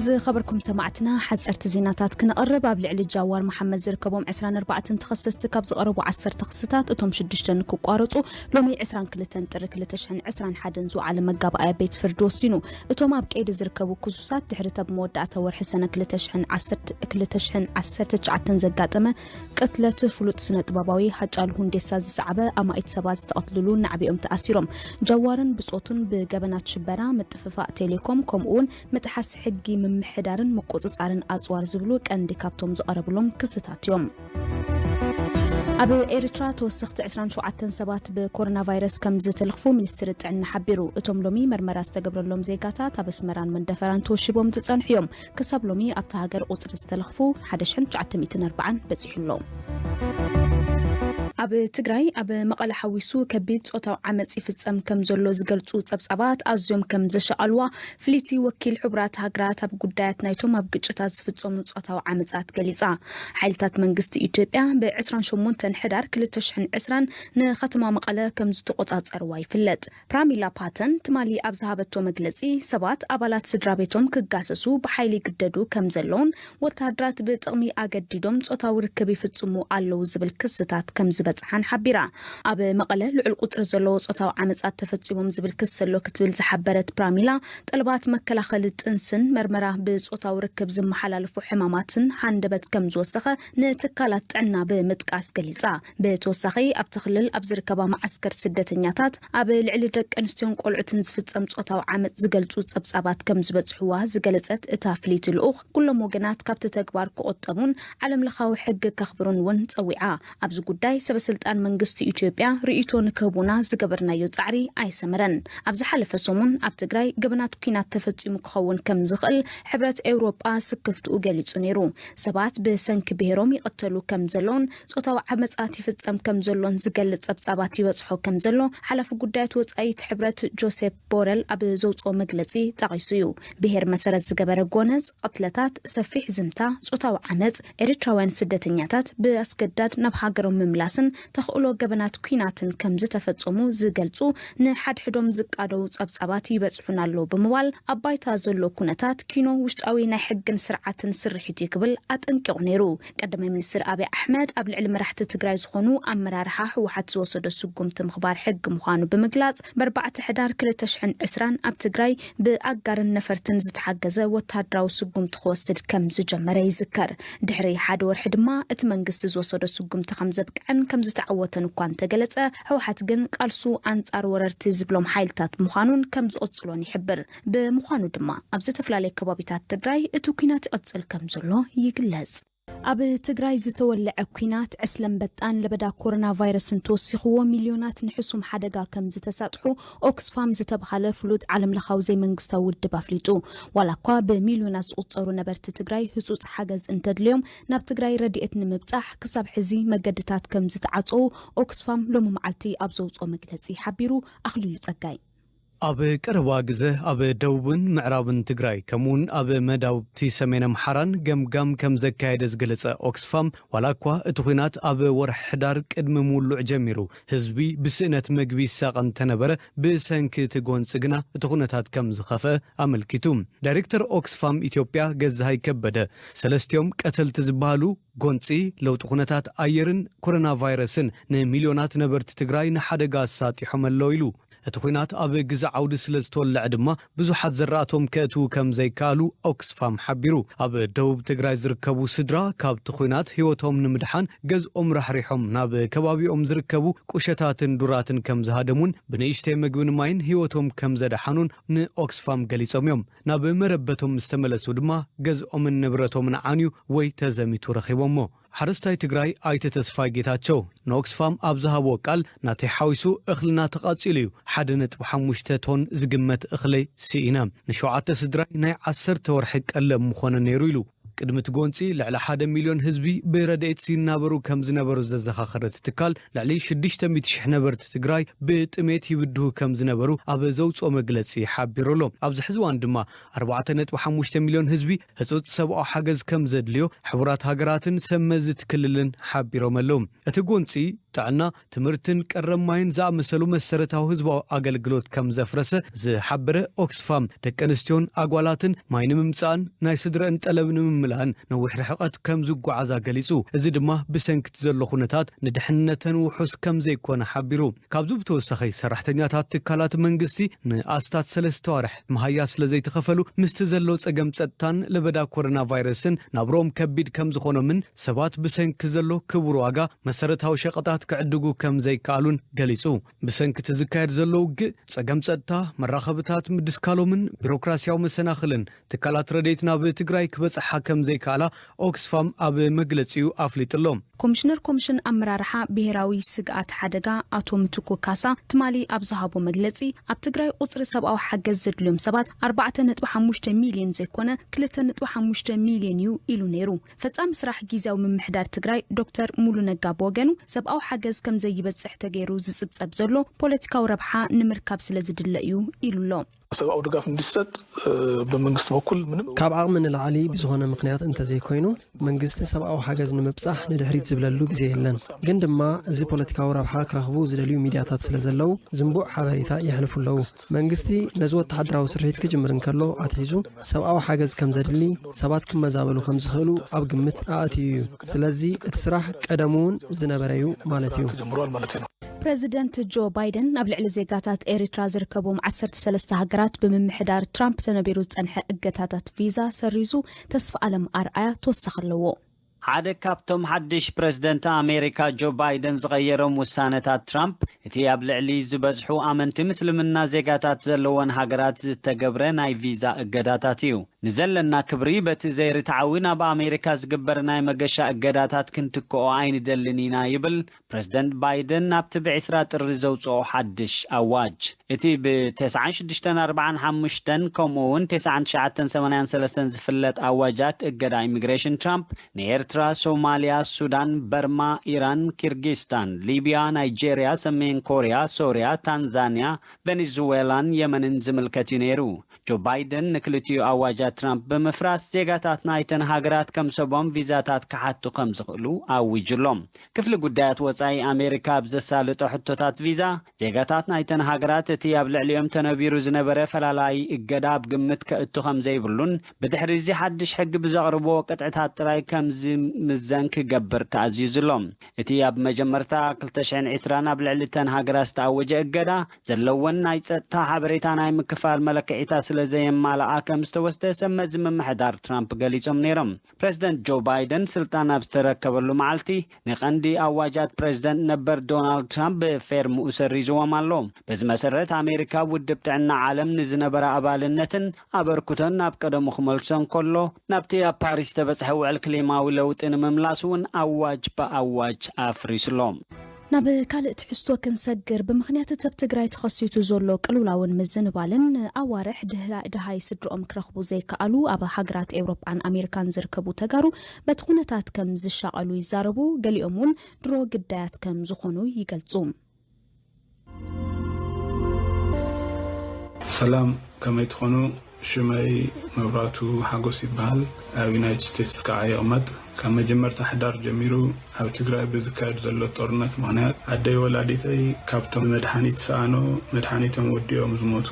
ዝኸበርኩም ሰማዕትና፣ ሓፀርቲ ዜናታት ክነቕርብ። ኣብ ልዕሊ ጃዋር መሓመድ ዝርከቦም ዕስራን ኣርባዕተን ተኸሰስቲ ካብ ዝቐረቡ ዓሰርተ ክስታት፣ እቶም ሽዱሽተ ንክቋረፁ፣ ሎሚ ዕስራን ክልተን ጥሪ ክልተ ሽሕን ዕስራን ሓደን ዝወዓለ መጋባእያ ቤት ፍርዲ ወሲኑ። እቶም ኣብ ቀይዲ ዝርከቡ ክሱሳት፣ ድሕሪ እታ ብመወዳእታ ወርሒ ሰነ ክልተ ሽሕን ዓሰርተ፣ ክልተ ሽሕን ዓሰርተ ትሽዓተን ዘጋጠመ ቅትለት ፍሉጥ ስነ ጥበባዊ ሃጫሉ ሁንዴሳ ዝሰዓበ፣ ኣማኢት ሰባት ዝተቐትልሉ ናዕቢኦም ተኣሲሮም። ጃዋርን ብጾቱን ብገበናት ሽበራ፣ ምጥፍፋእ ቴሌኮም፣ ከምኡ እውን ምጥሓስ ሕጊ ምምሕዳርን ምቁጽጻርን ኣጽዋር ዝብሉ ቀንዲ ካብቶም ዝቐረብሎም ክስታት እዮም። ኣብ ኤርትራ ተወሰኽቲ ዕስራን ሸውዓተን ሰባት ብኮሮና ቫይረስ ከም ዝተለኽፉ ሚኒስትሪ ጥዕና ሓቢሩ። እቶም ሎሚ መርመራ ዝተገብረሎም ዜጋታት ኣብ ኣስመራን መንደፈራን ተወሺቦም ዝጸንሑ እዮም። ክሳብ ሎሚ ኣብታ ሃገር ቁጽሪ ዝተለኽፉ ሓደ ሽሕን ትሽዓተ ሚእትን ኣርባዓን በጺሑ ኣሎ። ኣብ ትግራይ ኣብ መቐለ ሓዊሱ ከቢድ ጾታዊ ዓመጽ ይፍጸም ከም ዘሎ ዝገልጹ ጸብጻባት ኣዝዮም ከም ዘሻቐልዋ ፍልይቲ ወኪል ሕቡራት ሃገራት ኣብ ጉዳያት ናይቶም ኣብ ግጭታት ዝፍጸሙ ጾታዊ ዓመጻት ገሊጻ። ሓይልታት መንግስቲ ኢትዮጵያ ብ ዕስራን ሸሞንተን ሕዳር ክልተ ሽሕን ዕስራን ንከተማ መቐለ ከም ዝተቖጻጸርዋ ይፍለጥ። ፕራሚላ ፓተን ትማሊ ኣብ ዝሃበቶ መግለጺ፣ ሰባት ኣባላት ስድራ ቤቶም ክጋሰሱ ብሓይሊ ይግደዱ ከም ዘለውን ወተሃደራት ብጥቕሚ ኣገዲዶም ጾታዊ ርክብ ይፍጽሙ ኣለዉ ዝብል ክስታት ከም ዝበጽሓን ሓቢራ። ኣብ መቐለ ልዑል ቁጽሪ ዘለዎ ጾታዊ ዓመጻት ተፈጺሞም ዝብል ክሲ ኣሎ ክትብል ዝሓበረት ፕራሚላ፣ ጠለባት መከላኸሊ ጥንስን መርመራ ብጾታዊ ርክብ ዝመሓላለፉ ሕማማትን ሃንደበት ከም ዝወሰኸ ንትካላት ጥዕና ብምጥቃስ ገሊጻ። ብተወሳኺ ኣብቲ ክልል ኣብ ዝርከባ መዓስከር ስደተኛታት ኣብ ልዕሊ ደቂ ኣንስትዮን ቆልዑትን ዝፍጸም ጾታዊ ዓመጽ ዝገልጹ ጸብጻባት ከም ዝበጽሕዋ ዝገለጸት እታ ፍልይቲ ልኡኽ፣ ኩሎም ወገናት ካብቲ ተግባር ክቑጠቡን ዓለም ለኻዊ ሕጊ ከኽብሩን እውን ጸዊዓ። ኣብዚ ጉዳይ ሰበ ስልጣን መንግስቲ ኢትዮጵያ ርእይቶ ንክህቡና ዝገበርናዮ ጻዕሪ ኣይሰመረን። ኣብ ዝሓለፈ ሰሙን ኣብ ትግራይ ገበናት ኲናት ተፈጺሙ ክኸውን ከም ዝኽእል ሕብረት ኤውሮጳ ስክፍትኡ ገሊጹ ነይሩ። ሰባት ብሰንኪ ብሄሮም ይቕተሉ ከም ዘለውን ጾታዊ ዓመጻት ይፍጸም ከም ዘሎን ዝገልጽ ጸብጻባት ይበጽሖ ከም ዘሎ ሓላፊ ጉዳያት ወጻኢት ሕብረት ጆሴፕ ቦረል ኣብ ዘውጽኦ መግለጺ ጠቒሱ እዩ። ብሄር መሰረት ዝገበረ ጎነጽ፣ ቅትለታት፣ ሰፊሕ ዝምታ፣ ጾታዊ ዓመጽ፣ ኤርትራውያን ስደተኛታት ብኣስገዳድ ናብ ሃገሮም ምምላስን ተኽእሎ ገበናት ኲናትን ከም ዝተፈጸሙ ዝገልጹ ንሓድሕዶም ዝቃደው ጸብጻባት ይበጽሑና ኣለዉ ብምባል፣ ኣብ ባይታ ዘሎ ኩነታት ኪኖ ውሽጣዊ ናይ ሕግን ስርዓትን ስርሒት እዩ ክብል ኣጠንቂቑ ነይሩ። ቀዳማይ ሚኒስትር ኣብይ ኣሕመድ ኣብ ልዕሊ መራሕቲ ትግራይ ዝኾኑ ኣመራርሓ ህወሓት ዝወሰዶ ስጉምቲ ምኽባር ሕጊ ምዃኑ ብምግላጽ፣ ብኣርባዕተ ሕዳር ክልተ ሽሕን ዕስራን ኣብ ትግራይ ብኣጋርን ነፈርትን ዝተሓገዘ ወተሃደራዊ ስጉምቲ ክወስድ ከም ዝጀመረ ይዝከር። ድሕሪ ሓደ ወርሒ ድማ እቲ መንግስቲ ዝወሰዶ ስጉምቲ ከም ዘብቅዐን ከም ዝተዓወተን እኳ እንተገለጸ፣ ህወሓት ግን ቃልሱ ኣንጻር ወረርቲ ዝብሎም ሓይልታት ምዃኑን ከም ዝቕጽሎን ይሕብር። ብምዃኑ ድማ ኣብ ዝተፈላለየ ከባቢታት ትግራይ እቲ ኲናት ይቕጽል ከም ዘሎ ይግለጽ። ኣብ ትግራይ ዝተወለዐ ኲናት ዕስለ ኣንበጣን ለበዳ ኮሮና ቫይረስን ተወሲኽዎ፣ ሚልዮናት ንሕሱም ሓደጋ ከም ዝተሳጥሑ ኦክስፋም ዝተብሃለ ፍሉጥ ዓለም ለኻዊ ዘይመንግስታዊ ውድብ ኣፍሊጡ። ዋላ እኳ ብሚልዮናት ዝቑጸሩ ነበርቲ ትግራይ ህጹጽ ሓገዝ እንተድልዮም፣ ናብ ትግራይ ረድኤት ንምብጻሕ ክሳብ ሕዚ መገድታት ከም ዝተዓጸዉ ኦክስፋም ሎሚ መዓልቲ ኣብ ዘውጽኦ መግለጺ ሓቢሩ። ኣኽሊሉ ጸጋይ። ኣብ ቀረባ ግዘ ኣብ ደቡብን ምዕራብን ትግራይ፣ ከምኡውን ኣብ መዳውብቲ ሰሜን ኣምሓራን ገምጋም ከም ዘካየደ ዝገለጸ ኦክስፋም፣ ዋላ እኳ እቲ ኲናት ኣብ ወርሒ ሕዳር ቅድሚ ምውልዑ ጀሚሩ ህዝቢ ብስእነት መግቢ ይሳቐ እንተነበረ፣ ብሰንኪ እቲ ጎንፂ ግና እቲ ኩነታት ከም ዝኸፍአ ኣመልኪቱ። ዳይሬክተር ኦክስፋም ኢትዮጵያ ገዛሃይ ከበደ፣ ሰለስቲኦም ቀተልቲ ዝበሃሉ ጎንፂ፣ ለውጢ ኩነታት ኣየርን ኮሮና ቫይረስን ንሚልዮናት ነበርቲ ትግራይ ንሓደጋ ኣሳጢሖም ኣሎ ኢሉ። እቲ ኲናት ኣብ ግዛዕ ዓውዲ ስለ ዝተወለዐ ድማ ብዙሓት ዘራእቶም ከእትዉ ከም ዘይከኣሉ ኦክስፋም ሓቢሩ። ኣብ ደቡብ ትግራይ ዝርከቡ ስድራ ካብቲ ኲናት ህይወቶም ንምድሓን ገዝኦም ራሕሪሖም ናብ ከባቢኦም ዝርከቡ ቁሸታትን ዱራትን ከም ዝሃደሙን ብንእሽተይ ምግብን ማይን ህይወቶም ከም ዘድሓኑን ንኦክስፋም ገሊጾም እዮም። ናብ መረበቶም ምስ ተመለሱ ድማ ገዝኦምን ንብረቶምን ዓንዩ ወይ ተዘሚቱ ረኺቦሞ። ሓረስታይ ትግራይ ኣይተ ተስፋይ ጌታቸው ንኦክስፋም ኣብ ዝሃብዎ ቃል፣ ናተይ ሓዊሱ እኽልና ተቓጺሉ እዩ። ሓደ ነጥቢ ሓሙሽተ ቶን ዝግመት እኽለይ ስኢነ። ንሸውዓተ ስድራይ ናይ ዓሰርተ ወርሒ ቀለብ ምኾነ ነይሩ ኢሉ። ቅድሚ እቲ ጎንፂ ልዕሊ ሓደ ሚልዮን ህዝቢ ብረድኤት ይናበሩ ከም ዝነበሩ ዘዘኻኸረ እቲ ትካል፣ ልዕሊ ሽዱሽተ ሚእቲ ሽሕ ነበርቲ ትግራይ ብጥሜት ይብድሁ ከም ዝነበሩ ኣብ ዘውፅኦ መግለፂ ሓቢሩ ኣሎ። ኣብዚ ሕዚ እዋን ድማ ኣርባዕተ ነጥቢ ሓሙሽተ ሚልዮን ህዝቢ ህፁፅ ሰብኣዊ ሓገዝ ከም ዘድልዮ ሕቡራት ሃገራትን ሰብ መዚ እቲ ክልልን ሓቢሮም ኣለዉ። እቲ ጎንፂ ጥዕና፣ ትምህርትን ቀረብ ማይን ዝኣመሰሉ መሰረታዊ ህዝባዊ ኣገልግሎት ከም ዘፍረሰ ዝሓበረ ኦክስፋም፣ ደቂ ኣንስትዮን ኣጓላትን ማይ ንምምጻእን ናይ ስድረን ጠለብ ንምምላእን ነዊሕ ርሕቀት ከም ዝጓዓዛ ገሊጹ። እዚ ድማ ብሰንኪ እቲ ዘሎ ኩነታት ንድሕንነተን ውሑስ ከም ዘይኮነ ሓቢሩ። ካብዚ ብተወሳኺ፣ ሰራሕተኛታት ትካላት መንግስቲ ንኣስታት ሰለስተ ኣዋርሕ መሃያ ስለ ዘይተኸፈሉ፣ ምስቲ ዘሎ ጸገም ጸጥታን ለበዳ ኮሮና ቫይረስን ናብርኦም ከቢድ ከም ዝኾኖምን ሰባት ብሰንኪ ዘሎ ክቡር ዋጋ መሰረታዊ ሸቐጣት ክዕድጉ ከም ዘይከኣሉን ገሊጹ። ብሰንኪ እቲ ዝካየድ ዘሎ ውግእ፣ ጸገም ጸጥታ፣ መራኸብታት ምድስካሎምን ቢሮክራሲያዊ መሰናኽልን ትካላት ረድኤት ናብ ትግራይ ክበጽሓ ከም ዘይከኣላ ኦክስፋም ኣብ መግለጺኡ ኣፍሊጡ ኣሎ። ኮሚሽነር ኮሚሽን ኣመራርሓ ብሄራዊ ስግኣት ሓደጋ ኣቶ ምትኩ ካሳ ትማሊ ኣብ ዝሃቦ መግለጺ፣ ኣብ ትግራይ ቁጽሪ ሰብኣዊ ሓገዝ ዘድልዮም ሰባት ኣርባዕተ ነጥቢ ሓሙሽተ ሚልዮን ዘይኮነ ክልተ ነጥቢ ሓሙሽተ ሚልዮን እዩ ኢሉ ነይሩ። ፈጻሚ ስራሕ ግዝያዊ ምምሕዳር ትግራይ ዶክተር ሙሉ ነጋ ብወገኑ፣ ሰብኣዊ ሓገዝ ከም ዘይበጽሕ ተገይሩ ዝጽብጸብ ዘሎ ፖለቲካዊ ረብሓ ንምርካብ ስለ ዝድለ እዩ ኢሉ ኣሎ። ሰብኣዊ ድጋፍ እንዲሰጥ በመንግስት በኩል ምንም ካብ ዓቕሚ ንላዕሊ ብዝኾነ ምኽንያት እንተዘይኮይኑ መንግስቲ ሰብኣዊ ሓገዝ ንምብጻሕ ንድሕሪት ዝብለሉ ግዜ የለን። ግን ድማ እዚ ፖለቲካዊ ረብሓ ክረኽቡ ዝደልዩ ሚድያታት ስለ ዘለዉ ዝንቡዕ ሓበሬታ የሕልፉ ኣለዉ። መንግስቲ ነዚ ወተሃደራዊ ስርሒት ክጅምር እንከሎ ኣትሒዙ ሰብኣዊ ሓገዝ ከም ዘድሊ፣ ሰባት ክመዛበሉ ከም ዝኽእሉ ኣብ ግምት ኣእትዩ እዩ። ስለዚ እቲ ስራሕ ቀደም እውን ዝነበረ እዩ ማለት እዩ። ተጀምሯል ማለት ነው። ፕረዚደንት ጆ ባይደን ኣብ ልዕሊ ዜጋታት ኤሪትራ ዝርከቦም ዓሰርተ ሰለስተ ሃገራት ብምምሕዳር ትራምፕ ተነቢሩ ዝጸንሐ እገታታት ቪዛ ሰሪዙ። ተስፋ ኣለም ኣርኣያ ተወሳኺ ኣለዎ። ሓደ ካብቶም ሓድሽ ፕረዚደንት ኣሜሪካ ጆ ባይደን ዝቐየሮም ውሳነታት ትራምፕ፣ እቲ ኣብ ልዕሊ ዝበዝሑ ኣመንቲ ምስልምና ዜጋታት ዘለወን ሃገራት ዝተገብረ ናይ ቪዛ እገዳታት እዩ። ንዘለና ክብሪ በቲ ዘይርትዓዊ ናብ ኣሜሪካ ዝግበር ናይ መገሻ እገዳታት ክንትክኦ ኣይንደልን ኢና ይብል ፕረዚደንት ባይደን ናብቲ ብዕስራ ጥሪ ዘውፅኦ ሓድሽ ኣዋጅ። እቲ ብ ተስዓን ሽዱሽተን ኣርባዓን ሓሙሽተን ከምኡ እውን ተስዓን ትሽዓተን ሰማንያን ሰለስተን ዝፍለጥ ኣዋጃት እገዳ ኢሚግሬሽን ትራምፕ ንኤርትራ፣ ሶማልያ፣ ሱዳን፣ በርማ፣ ኢራን፣ ኪርጊስታን፣ ሊብያ፣ ናይጄርያ፣ ሰሜን ኮርያ፣ ሶርያ፣ ታንዛንያ፣ ቬኔዙዌላን የመንን ዝምልከት እዩ ነይሩ። ጆ ባይደን ንክልቲኡ ኣዋጃት ትራምፕ ብምፍራስ ዜጋታት ናይተን ሃገራት ከም ሰቦም ቪዛታት ክሓቱ ከም ዝኽእሉ ኣዊጁሎም። ክፍሊ ጉዳያት ወጻኢ ኣሜሪካ ኣብ ዘሳልጦ ሕቶታት ቪዛ፣ ዜጋታት ናይተን ሃገራት እቲ ኣብ ልዕሊኦም ተነቢሩ ዝነበረ ፈላላዪ እገዳ ኣብ ግምት ከእቱ ከም ዘይብሉን ብድሕሪ እዚ ሓድሽ ሕጊ ብዘቕርብዎ ቅጥዕታት ጥራይ ከም ዝምዘን ክገብር ተኣዚዙ ኣሎ። እቲ ኣብ መጀመርታ ክልተ ሽሕን ዕስራን ኣብ ልዕሊ እተን ሃገራት ዝተኣወጀ እገዳ ዘለወን ናይ ጸጥታ ሓበሬታ ናይ ምክፋል መለክዒታ ስለ ዘየማልኣ ከም ዝተወስደ ሰብ መዚ ምምሕዳር ትራምፕ ገሊጾም ነይሮም። ፕረዚደንት ጆ ባይደን ስልጣን ኣብ ዝተረከበሉ መዓልቲ ንቐንዲ ኣዋጃት ፕረዚደንት ነበር ዶናልድ ትራምፕ ብፌርምኡ ሰሪዝዎም ኣሎ። በዚ መሰረት ኣሜሪካ ውድብ ጥዕና ዓለም ንዝነበራ ኣባልነትን ኣበርክቶን ናብ ቀደሙ ክመልሶ እንከሎ ናብቲ ኣብ ፓሪስ ዝተበጽሐ ውዕል ክሊማዊ ለውጢ ንምምላስ እውን ኣዋጅ ብኣዋጅ ኣፍሪስሎም። ናብ ካልእ ትሕዝቶ ክንሰግር፣ ብምኽንያት እቲ ኣብ ትግራይ ተኸሲቱ ዘሎ ቅልውላውን ምዝንባልን ንኣዋርሕ ድህራ- ድሃይ ስድርኦም ክረኽቡ ዘይከኣሉ ኣብ ሃገራት ኤውሮጳን ኣሜሪካን ዝርከቡ ተጋሩ በቲ ኩነታት ከም ዝሻቐሉ ይዛረቡ። ገሊኦም እውን ድሮ ግዳያት ከም ዝኾኑ ይገልጹ። ሰላም፣ ከመይ ትኾኑ? ሽመይ መብራቱ ሓጎስ ይበሃል። ኣብ ዩናይትድ ስቴትስ ከዓ ይቕመጥ። ካብ መጀመርታ ሕዳር ጀሚሩ ኣብ ትግራይ ብዝካየድ ዘሎ ጦርነት ምኽንያት ኣደይ ወላዲተይ ካብቶም መድሓኒት ሰኣኖ መድሓኒቶም ወዲኦም ዝሞቱ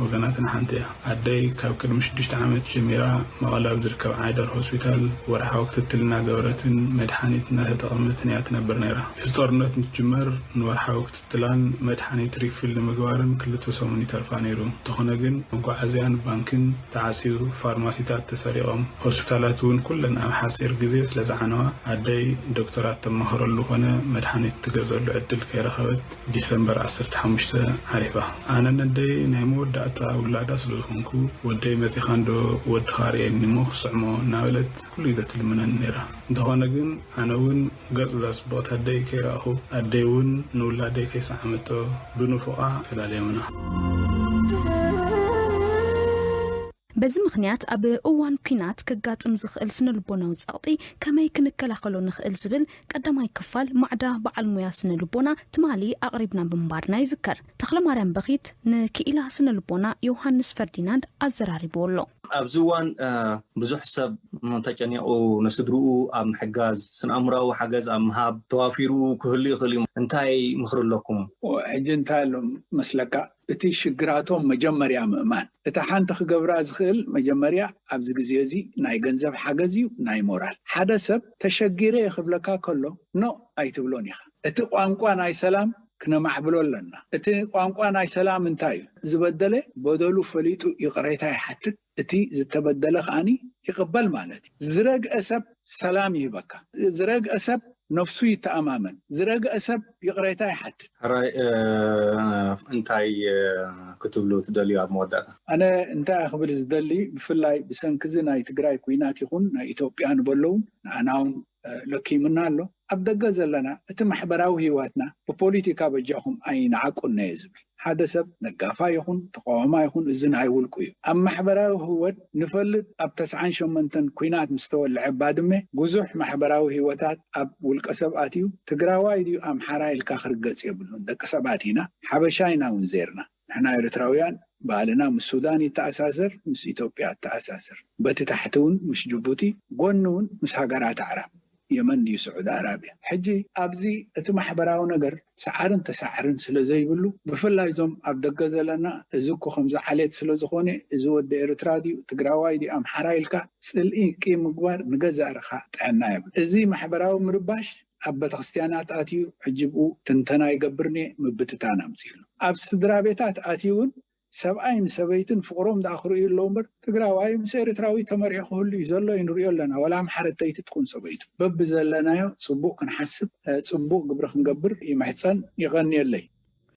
ወገናትና ሓንቲ እያ። ኣደይ ካብ ቅድሚ ሽዱሽተ ዓመት ጀሚራ መቐለ ኣብ ዝርከብ ዓይደር ሆስፒታል ወርሓዊ ክትትል እናገበረትን መድሓኒት እናተጠቐመትን እያ ትነብር ነይራ። እቲ ጦርነት እንትጅመር ንወርሓዊ ክትትላን መድሓኒት ሪፊል ንምግባርን ክልተ ሰሙን ይተርፋ ነይሩ። እንተኾነ ግን መጓዓዝያን ባንክን ተዓፅዩ፣ ፋርማሲታት ተሰሪቖም፣ ሆስፒታላት እውን ኩለን ኣብ ሓፂር ግዜ ስለ ዝዓነዋ ኣደይ ዶክተራት ተማኽረሉ ኮነ መድሓኒት ትገዝኣሉ ዕድል ከይረኸበት ዲሰምበር ዓሰርተ ሓሙሽተ ዓሪፋ። ኣነን ኣደይ ናይ መወዳእታ ውላዳ ስለ ዝኾንኩ፣ ወደይ መፂኻ እንዶ ወድኻ ርእየኒ እሞ ክስዕሞ እናበለት ኩሉ ግዜ ትልምነኒ ነይራ። እንተኾነ ግን ኣነ እውን ገጽ እዛ ጽብቕቲ ኣደይ ከይረኣኹ፣ ኣደይ እውን ንውላደይ ከይሰዓመቶ ብንፉቓ ተላለዮምና። በዚ ምኽንያት ኣብ እዋን ኲናት ከጋጥም ዝኽእል ስነ ልቦናዊ ጸቕጢ ከመይ ክንከላኸሎ ንኽእል ዝብል ቀዳማይ ክፋል ማዕዳ በዓል ሞያ ስነ ልቦና ትማሊ ኣቕሪብና ምንባርና ይዝከር። ተኽለማርያም በኺት ንክኢላ ስነ ልቦና ዮሃንስ ፈርዲናንድ ኣዘራሪብዎ ኣሎ። ኣብዚ እዋን ብዙሕ ሰብ ተጨኒቑ ንስድርኡ ኣብ ምሕጋዝ፣ ስነ ኣእምራዊ ሓገዝ ኣብ ምሃብ ተዋፊሩ ክህሉ ይኽእል እዩ። እንታይ ምኽሪ ኣለኩም? ሕጂ እንታይ ኣሎ መስለካ? እቲ ሽግራቶም መጀመርያ ምእማን። እቲ ሓንቲ ክገብራ ዝኽእል መጀመርያ ኣብዚ ግዜ እዚ ናይ ገንዘብ ሓገዝ እዩ፣ ናይ ሞራል። ሓደ ሰብ ተሸጊረ እየ ክብለካ ከሎ ኖ ኣይትብሎን ኢኻ። እቲ ቋንቋ ናይ ሰላም ክነማዕብሎ ኣለና። እቲ ቋንቋ ናይ ሰላም እንታይ እዩ? ዝበደለ በደሉ ፈሊጡ ይቕሬታ ይሓትት፣ እቲ ዝተበደለ ከኣኒ ይቕበል ማለት እዩ። ዝረግአ ሰብ ሰላም ይህበካ። ዝረግአ ሰብ ነፍሱ ይተኣማመን። ዝረግአ ሰብ ይቕሬታ ይሓትት። ሕራይ እንታይ ክትብሉ ትደልዩ ኣብ መወዳእታ? ኣነ እንታይ ክብል ዝደሊ፣ ብፍላይ ብሰንክዚ ናይ ትግራይ ኩናት ይኹን ናይ ኢትዮጵያ ንበለውን ንኣና እውን ለኪምና ኣሎ። ኣብ ደገ ዘለና እቲ ማሕበራዊ ህይወትና ብፖሊቲካ በጃኹም ኣይንዓቁን እየ ዝብል። ሓደ ሰብ ነጋፋ ይኹን ተቃዋማ ይኹን እዚ ናይ ውልቁ እዩ። ኣብ ማሕበራዊ ህይወት ንፈልጥ ኣብ ተስዓን ሸሞንተን ኩናት ምስ ተወልዐ ባድመ ብዙሕ ማሕበራዊ ህይወታት ኣብ ውልቀ ሰብ ኣትዩ። ትግራዋይ ድዩ ኣምሓራ ኢልካ ክርገጽ የብሉን። ደቂ ሰባት ኢና። ሓበሻ ኢና እውን ዜርና። ንሕና ኤርትራውያን ባህልና ምስ ሱዳን ይተኣሳሰር፣ ምስ ኢትዮጵያ ይተኣሳሰር። በቲ ታሕቲ እውን ምስ ጅቡቲ፣ ጎኒ እውን ምስ ሃገራት ኣዕራብ፣ የመን ድዩ ስዑዲ ኣራብያ። ሕጂ ኣብዚ እቲ ማሕበራዊ ነገር ሰዓርን ተሳዕርን ስለ ዘይብሉ፣ ብፍላይ እዞም ኣብ ደገ ዘለና፣ እዚ እኮ ከምዚ ዓሌት ስለ ዝኾነ፣ እዚ ወዲ ኤርትራ ድዩ ትግራዋይ ድዩ ኣምሓራ ኢልካ ጽልኢ ቂም ምግባር ንገዛእ ርእስኻ ጥዕና የብሉ። እዚ ማሕበራዊ ምርባሽ ኣብ ቤተክርስትያናት ኣትዩ ሕጂ ብኡ ትንተና ይገብር እየ ምብትታን ኣምጺእሉ። ኣብ ስድራ ቤታት ኣትዩ እውን ሰብኣይ ንሰበይትን ፍቕሮም ደኣ ክርእዩ ኣለዉ እምበር፣ ትግራዋይ ምስ ኤርትራዊ ተመርዒ ክህሉ እዩ ዘሎ እዩ ንሪኦ ኣለና። ዋላ ኣምሓረተይቲ ትኹን ሰበይቱ። በብዘለናዮ ጽቡቕ ክንሓስብ፣ ጽቡቕ ግብሪ ክንገብር ይምሕጸን። ይቐንየለይ።